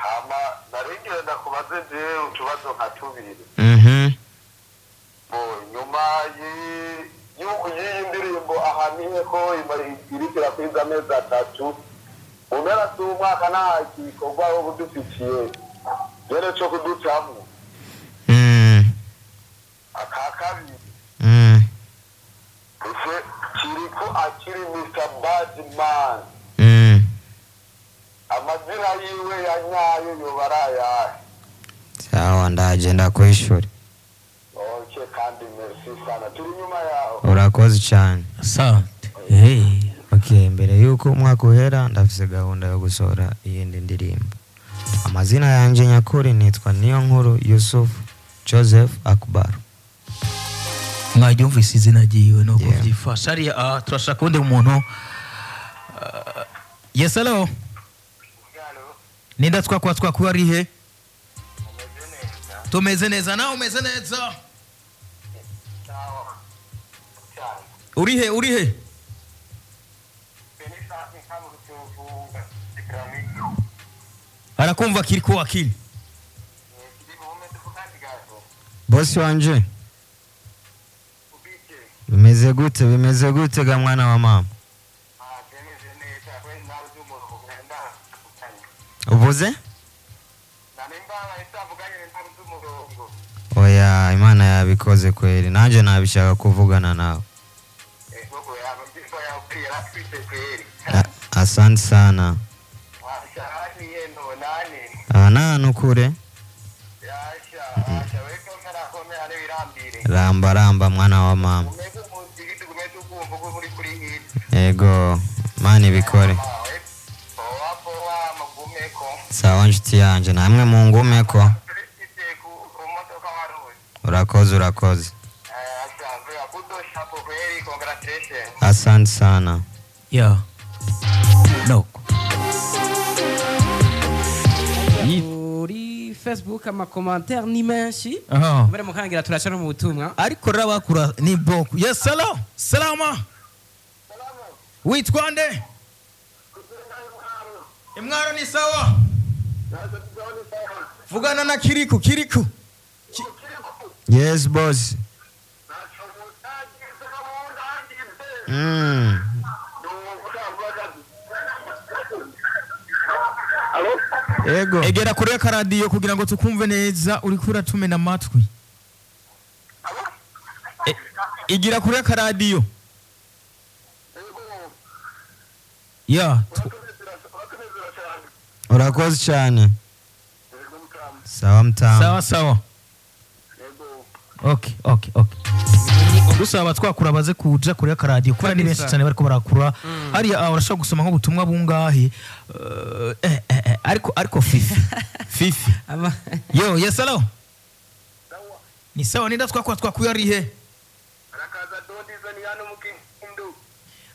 Hama nari ndakubaze jewe utubazo nka tubiri. Bo nyuma y'iyi ndirimbo ahaniye ko iriko irakwiza amezi 3 mu mpera z'umwaka nta gikorwa woba udufitiye rero co kuducamwo. Aka kabiri. Ese Kiriku akiri Mr. Badman. Amazina yiwe ya nyayo yoba ari ayahe? Sawa, ndaje ndakwishura. Okay, kandi merci sana, turi nyuma yawe. Urakoze cyane. Asante. Hey. Okay, mbere yuko umwaka uhera ndafise gahunda yo gusohora iyindi ndirimbo. Amazina yanje nyakuri nitwa Niyonkuru Yusuf Joseph Akbar. Mwaryumvise izina ryiwe nuko Yeah. vyifashe. Hariya turashaka uwundi muntu. Yes, hello. Ninda twakwatwa arihe? Tumeze neza, nawe umeze neza? Urihe, urihe? Arakumva Kiriku Akili. Bosi wanje, bimeze gute, bimeze gute ga mwana wa mama? Uvuze? Oya, Imana yabikoze kweli, nanje nabishaka kuvugana nawe. Asante sana. Aha kure. Ramba ramba mwana wa mama. Ego, mani bikore. Sawa nshuti yanje, namwe mungumeko. Urakoze, urakoze. Asante sana. Yeah. No. Kuri Facebook amakomantere ni menshi. Aha. Mbere mukangira turaca no mu butumwa. Ariko rabakura ni boku. Yes, hello. Salama. Witwa nde? Imwaro ni sawa. Vugana na Kiriku, Kiriku. Yes boss. Ego. Egera kure y'akaradiyo kugira ngo tukumve neza, uriko uratumena amatwi. Igira kure y'akaradiyo. Ya, Urakoze cyane. Sawa mtamu. Sawa sawa. Okay, okay, okay. Ni Dusaba twakura baze kuja kure y'akaradiyo kubera ni benshi Kabisa. cyane bariko barakura hariya. Urashobora gusoma nk'ubutumwa bungahe? Ariko fifi fifi. Yo, yes, hello, ni sawa, ninda twakura twakuye arihe? Arakaza dodiza ni hano mu Kindu.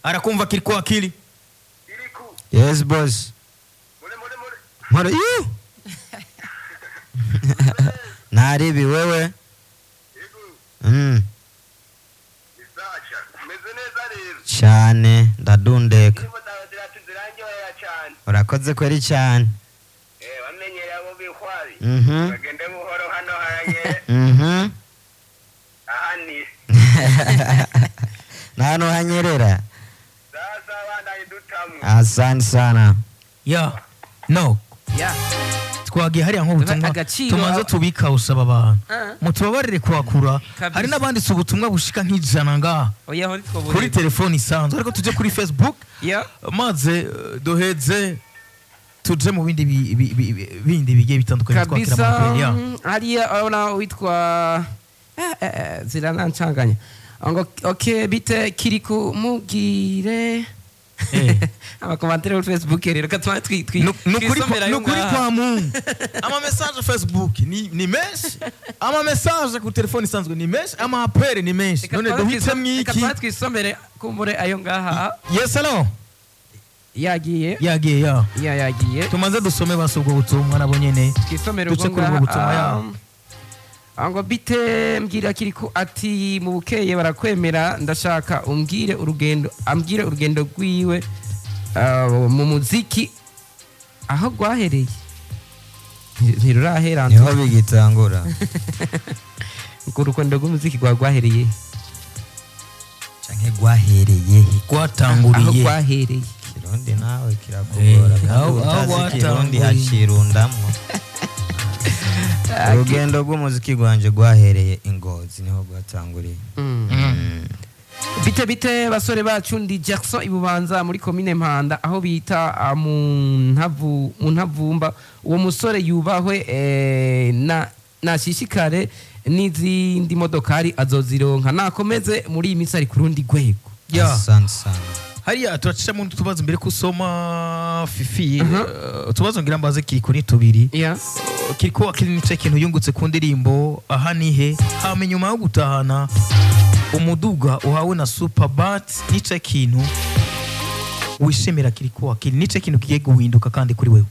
Arakumva Kiriko Akili. Iriku. Yes boss. Mure mure mure. Mara yu naribi wewe. Yego. Ni sacha. Meze neza rero. Cyane, ndadundeka. Niba zirati zirangyohera cyane. Urakoze kweri cyane. Eh, bamenyereye abo bihwari. Bagende buhoro hano haranye. Ahani. Na hano hanyerera. Sasa bandanye dutamwe. Asante sana. Ya no. Yeah. Twagiye hariya nk'ubutumwa Agaciro- tumaze tubika, usaba abantu mutubabarire kuhakura. Kabisa. Hari n'abanditse ubutumwa bushika nk'ijana ngaha Oya, aho ntitwobure. kuri telefoni isanzwe, ariko tujye kuri Facebook maze duheze tuje mu bindi bindi bigiye bitandukanye twakira Kabisa. amapeli ya. Hariya urabona witwa ziranancanganya ngo okay, bite Kiriku, mubwire amakomantere kuri Facebook rero katuma twisomera ayo Nukuri ngaha. kwa Mungu, ama message Facebook ni menshi, ama message ku telefoni isanzwe ni menshi, ama appel ni menshi. Reka None duhitemo reka iki? tubanze twisomere kumbure ayo ngaha. Yes, hello. Yagiye. Yagiye ya. Ya, yagiye. Tumaze dusome basi ubwo butumwa nabo nyene. Twisomere Duce ubwo kuri ubwo ngaha. butumwa ya. Ngo bite, mbwira Kiriku ati mu bukeye barakwemera, ndashaka umbwire urugendo, ambwire urugendo rwiwe mu muziki aho rwahereye. Ntirurahera. Niho bigitangura. Ngo urugendo rw'umuziki rwahereye. Canke rwahereye he? Aho Rwatanguriye. rwahereye. Kirundi nawe kirakugora. Eh, kandi aho utazi Kirundi rwatanguriye. acirundamwo. Urugendo rw'umuziki rwanje rwahereye Ingozi, niho rwatanguriye. Bite bite basore bacu, ndi Jackson Ibubanza muri komine Mpanda aho bita mu Ntavumba. Uwo musore yubahwe, na nashishikare n'izindi modokari azozironka, nakomeze muri iyi minsi ari ku rundi rwego. Ya. Asante sana. Hariya turacishamo utubazo mbere ko usoma fifi. Utubazo ngira mbaze Kiriko ni tubiri. Yeah. Kiriko Akili, nice kintu yungutse ku ndirimbo Aha Nihe? Hama inyuma yo gutahana umuduga uhawe na Superbat, nice kintu wishimira Kiriko Akili? Nice kintu kigiye guhinduka kandi kuri wewe?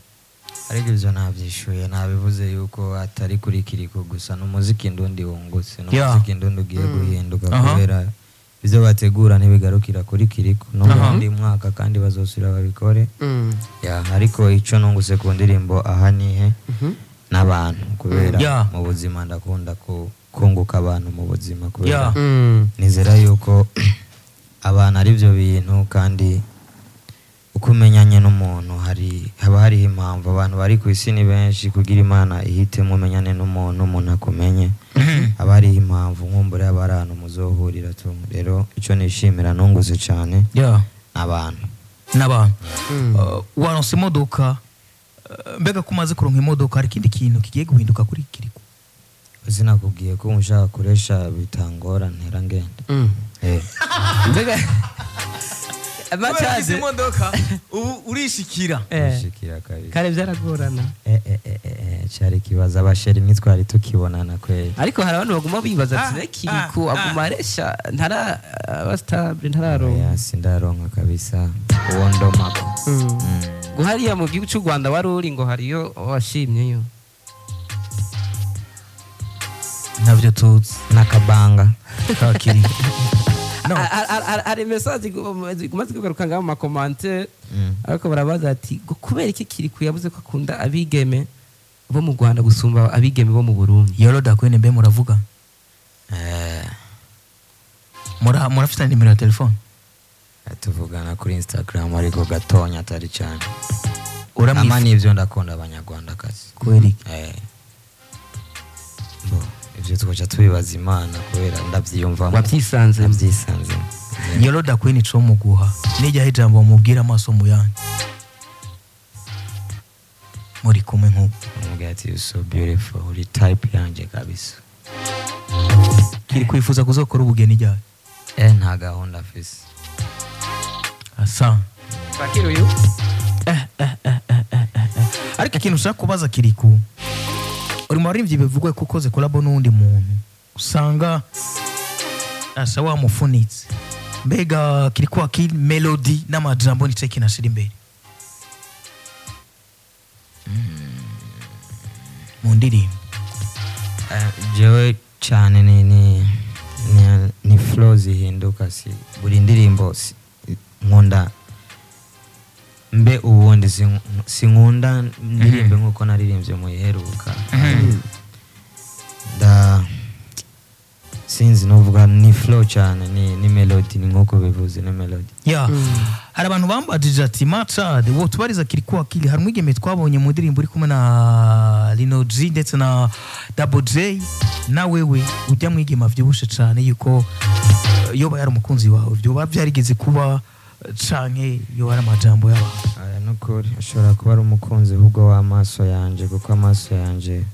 Ariko ibyo nabyishuye, nabivuze yuko atari kuri Kiriko gusa, n'umuziki ndundi wungutse, n'umuziki ndundi ugiye guhinduka kubera ibyo bategura ntibigarukira kuri Kiriko no mu wundi mwaka kandi bazosubira babikore. Ya, ariko icyo nungutse ku ndirimbo Aha Nihe n'abantu, kubera mu buzima ndakunda kunguka abantu mu buzima, kubera nizera yuko abantu ari byo bintu, kandi uko umenyanye n'umuntu hari haba hariho impamvu. Abantu bari ku isi ni benshi, kugira Imana ihitemo umenyane n'umuntu, umuntu akumenye, haba hariho impamvu, nkumbure haba hari ahantu muzohurira tu. Rero icyo nishimira nungutse cyane abantu. N'abantu. Waronse imodoka, mbega ko umaze kuronka imodoka hari ikindi kintu kigiye guhinduka kuri Kiriko? Sinakubwiye ko ushaka kuresha bitangora, ntera ngenda. Mbega Kubera macaje imodoka ubu urishikira. Gushikira kabisa. Kare byaragorana. Cyari ikibazo, abasheri ntitwari tukibonana kweli. Ariko hari abantu baguma bibaza ati Kiriku aguma aresha ntara aba stable, ntararonka. Oya, sindaronka kabisa uwo ndomako. Ngo hariya mu gihugu cy'u Rwanda wari uri, ngo hariyo washimyeyo. Ntabyo tuzi. N'akabanga. Kakiri no. Hari message ziguma zigaruka ngaho mu makomante, ariko barabaza ati ngo kubera iki Kiriku yavuze ko akunda abigeme bo mu Rwanda gusumba abigeme bo mu Burundi? Yoro dakwene, mbe muravuga? Murafite nimero ya telefone? Tuvugana kuri Instagram ariko gatonya, atari cyane. Ama Uramwifuza? nivyo ndakunda abanyarwandakazi. Kubera iki? Bo, ivyo twoca tubibaza Imana kubera ndavyiyumvamo. Wabyisanzemo. Ndavyisanzemo. Yoro dakwene, ico muguha nijyaho ijambo mubwira amaso mu yandi muri kumwe nk'ubu? Umubwira ati: "You so beautiful, uri type yanje kabisa." Kiri kwifuza kuzokora ubugeni ryari? Nta gahunda afise. Asa Twakira uyu. Ariko ikintu ushaka kubaza, Kirikou, uri mu baririmbyi bivugwa ko ukoze collabo n'uwundi muntu usanga asa wamufunitse. Mbega Kirikou Akili, melody n'amajambo nice kinashira imbere mu ndirimbo? Jewe cyane ni flow zihinduka, si buri ndirimbo nkunda mbe ubundi sinkunda ndirimbe nkuko naririmbye mu iheruka. Nda sinzi novuga ni flow cyane, ni melody, ni nkuko bivuze, ni melody. Ya, hari abantu bambajije ati: "Machad, wo tubariza Kirikou Akili, hari umwigeme twabonye mu ndirimbo uri kumwe na Lino G ndetse na Double J na wewe, ujya mwigeme avyibushe cane, yuko yoba yari umukunzi wawe, vyoba vyarigeze kuba canke yoba ari amajambo y'abantu?" Aya nukuri ashobora kuba ari umukunzi ahubwo w'amaso yanje, kuko amaso yanje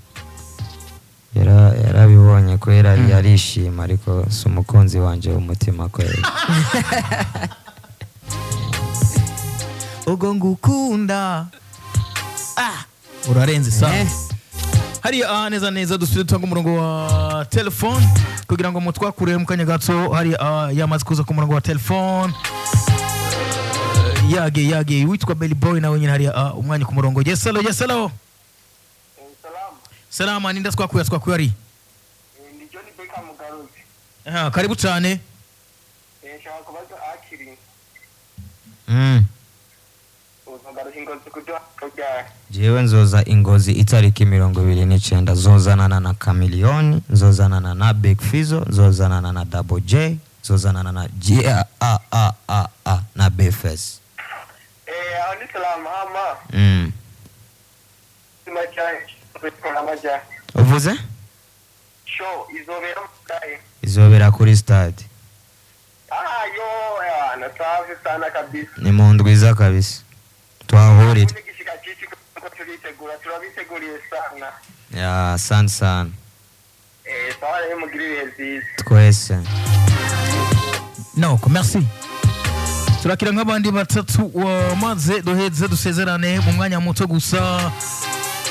yarabibonye kubera yarishima, ariko si umukunzi wanje w'umutima kwera. Ubwo ngukunda, urarenze sana. Hariya neza neza dusubire dutanga umurongo wa telefone kugira ngo mutwakure mu kanya gato. Hari yamaze kuza ku murongo wa telefone. Yage witwa Belly Boy nawe nyine hariya umwanya ku murongo. Yes, hello, yes, hello. Salamu. Salama, ninda twakuye ari? Ndi John Baker Mugaruzi. Aha, karibu cyane. Nshaka kubaza Akiri. Uzogaruka Ingozi kuduha ryari? Jewe nzoza Ingozi itariki 29, nzozanana na Kamiliyoni, nzozanana na Big Fizzo, nzozanana na Double J, nzozanana na G A A A A A na Bfs. Aho ni salamu hama. Maja. Uvuze? Show izobera mu Izobera kuri stade. Ah, yo, na safi sana kabisa. Ni mu ndwiza kabisa, twahurira. Ubundi igishika cici kuko turitegura, turabiteguriye sana. Ya, asante sana. Sawa rero, mugire ibihe vyiza. Twese. No, merci. Turakira nk'abandi batatu maze duheze dusezerane mu mwanya muto gusa.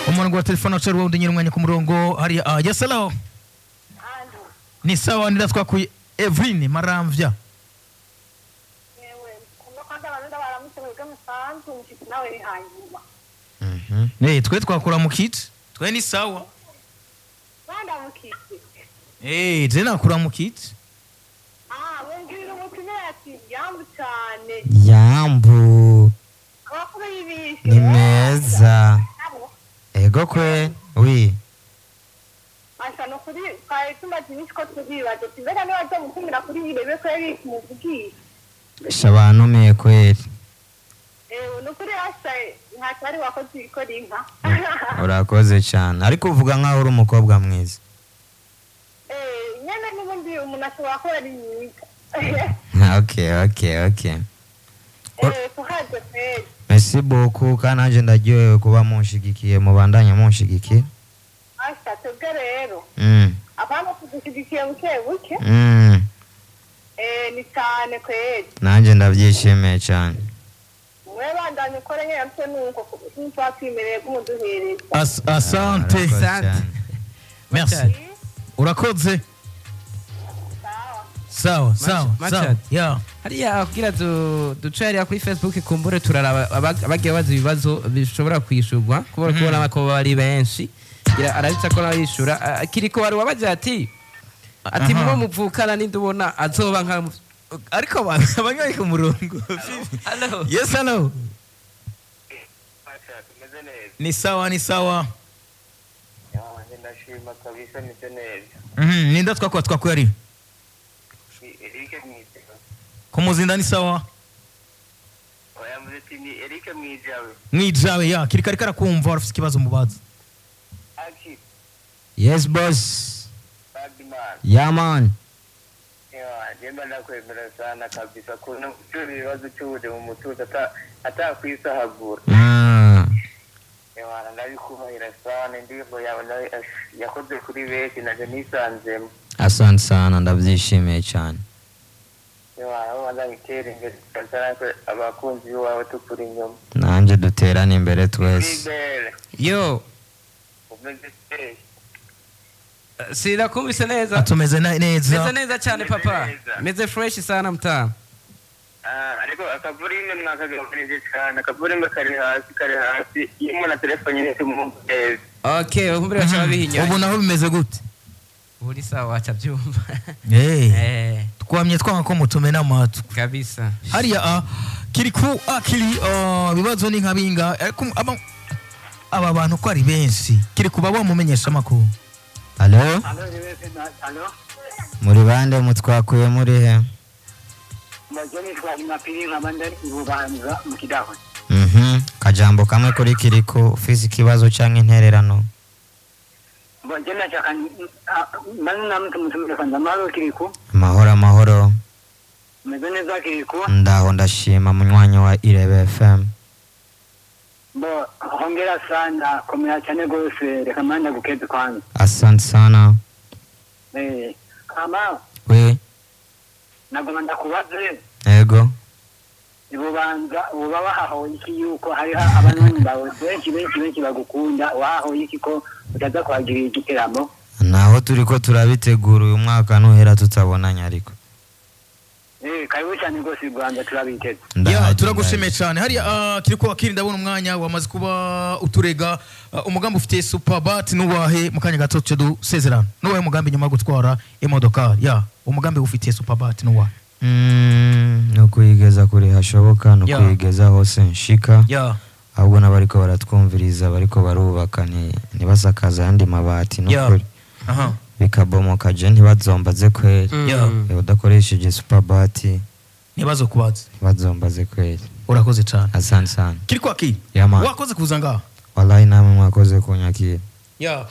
Umurongo wa telefone wacu wundi nyiri umwanya ku murongo hari yes, hello. Ni sawa, nida twakuye Evelyn Maramvya. Yewe, kumwe kwanza abantu baramutse mwebwe musanzwe umushitsi nawe ni hanyuma. Twe twakura mu kiti, twe ni sawa. Bandamukije. Je nakura mu kiti. Ah, mumbwirira umutumire ati yambu cyane. Yambu. Abakuru y'ibishe. Ni meza, ego kwe, oui. Asa no kuri twari tumaze iminsi ko tubibaza ati mbega niba azomutumira kuri irebe ko yari kumuvugisha. Sha, bantumiye kweli. Ewe, ni ukuri asa ntacyari wakoze ibikora inka. Urakoze cyane, ariko uvuga nkaho uri umukobwa mwiza. Nyene n'ubundi umuntu ashobora kuba ari mwiza. Okay. Kuhaje kweli. Merci beaucoup, kandi nanjye ndaryohewe kuba munshigikiye, mubandanye munshigikiye. Asa twebwe rero apana kudushyigikiye buke buke. Ni cyane kweli. Nanjye ndabyishimiye cyane. Mwe bandanye ukore nyine mse nuko ntuba twimereye kumuduhereza. Asante. Urakoze Asante. cyane. Merci, urakoze. Sawa. Sawa sawa Machad. sawa ya. Hariya kugira duce hariya kuri Facebook, kumbure turaraba abagiye baza ibibazo bishobora kwishurwa kubera kubona ko bari benshi. Gira arabitsa ko nabishura. Kiriko wari wabaje ati Aha. mubo muvukana ninde ubona azoba nka Ariko abanywanyi ku murongo. Hello. Yes, hello. Tumeze neza. Ni sawa, ni sawa. Ndashima kabisa, meze neza. Ninda twakuye ari? Ni Eric Mwijawe. Kumuzinda ni sawa? Oya, mvuze ati ni Eric Mwijawe. Mwijawe ya kiriko ariko arakumva, warafise ikibazo mubaza. Aki Yes boss. Badman. Yeah man. Jemba ndakwemera sana kabisa, kuntu utura ibibazo cy'ubude mu mutuzo atakwisahagura. Ewana, ndabikubahira sana, indirimbo yawe nawe yakoze kuri benshi, naje nisanzemo. Asante sana, ndabyishimiye cyane. Ewa, wanda itere imbere kabisa natwe abakunzi bawe tukuri inyuma. Nanjye duterane imbere twese. Ibere, Yo, umeze fresh. sinakumvise neza. Tumeze Meze neza. neza cyane papa. Neza. Meze fresh sana mtaa. Ah, ariko akavurime mwakagabanije cyane, akavurime kari hasi, kari hasi. Iyo umuntu atelefone nyine tumwumva neza. Okay, ubumbire bacha babihinya. Ubu naho bimeze gute? Uri sawa wacha byumva. Eh, Eh, twamye twanga ko mutumena amatwi. Kabisa. Hariya Kirikou Akili, ibibazo ni nka binga, ariko aba bantu ko ari benshi, Kirikou baba bamumenyesha amakuru. Alo. Alo, alo. Muri bande mutwakuye muri he? Mbaje nitwa Jumapili nkaba ndari i Bubanza mu Kidaho. Kajambo kamwe kuri Kirikou, ufise ikibazo canke intererano. Mbaje nashaka mbaze namwe mutumire kwanza amahoro Kirikou. Amahoro, amahoro. Meze neza Kirikou. Ndaho ndashima, munywanyi wa Irebe FM. Bo, hongera sana, komera cyane rwose, reka manda gukeze kwanza. Asante sana. Eh, kama We. nagoma ndakubaze. Ego. Ibubanza uba wahahoye iki yuko hariho abanywanyi bawe benshi benshi benshi bagukunda, wahahoye iki ko utaza kuhagirira igiteramo? Naho turiko turabitegura, uyu mwaka nuhera tutabonanye ariko. Eh, karibu cyane rwose i Rwanda turabiteze. Ya, Ndahaje, turagushimiye ndahaje. cyane. Hariya Kirikou Akili, ndabona umwanya wamaze kuba uturega. Umugambi ufitiye Superbat nuwahe? Mu kanya gato tuce dusezerana. Nuwahe mugambi nyuma yo gutwara imodoka ya? Umugambi ufitiye Superbat nuwahe? Ni ukuyigeza kure hashoboka, ni ukuyigeza hose nshika. Ahubwo n'abariko baratwumviriza, bariko barubaka, ntibasakaze ayandi mabati n'ukuri bikabomoka, je ntibazombaze kweri. Udakoresheje Superbat Ntibazokubaze. Ntibazombaze kweri. Urakoze cyane. Asante sana. Kirikou Akili. Yeah, man. Wakoze kuza ngaha. Wallahi namwe mwakoze kunyakira. Ya,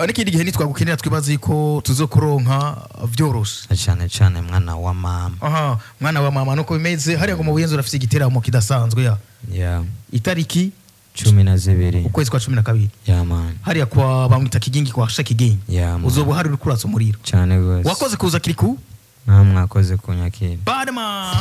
n'ikindi gihe nitwagukenera twibaze ko tuzokuronka vyoroshe. Na cyane cyane mwana wa mama. Aha, mwana wa mama, nuko bimeze. Hariya ngo mu Buyenzi urafise igiteramo kidasanzwe ya? Yeah. Itariki 12. Ukwezi kwa 12. Yeah, man. Hariya kwa bamwita Kigingi, kwa Kigingi. Yeah, man. Uzoba uhari uri kuratsa umuriro. Cyane rwose. Wakoze kuza, Kirikou. Namwe mwakoze kunyakira. Badman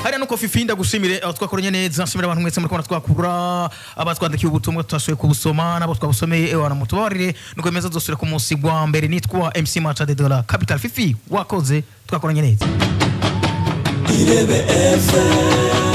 hariya nuko Fifi, ndagushimire aho twakoranye neza. Nshimira abantu mwese muri kubona twakura, abatwandikiye ubutumwa tutashoboye kubusoma nabo twabusomeye, ewana mutubabarire. Nuko bimeze, dusubire ku munsi wa mbere. Nitwa MC Macha de Dola Capital. Fifi, wakoze, twakoranye neza. Irebe FM.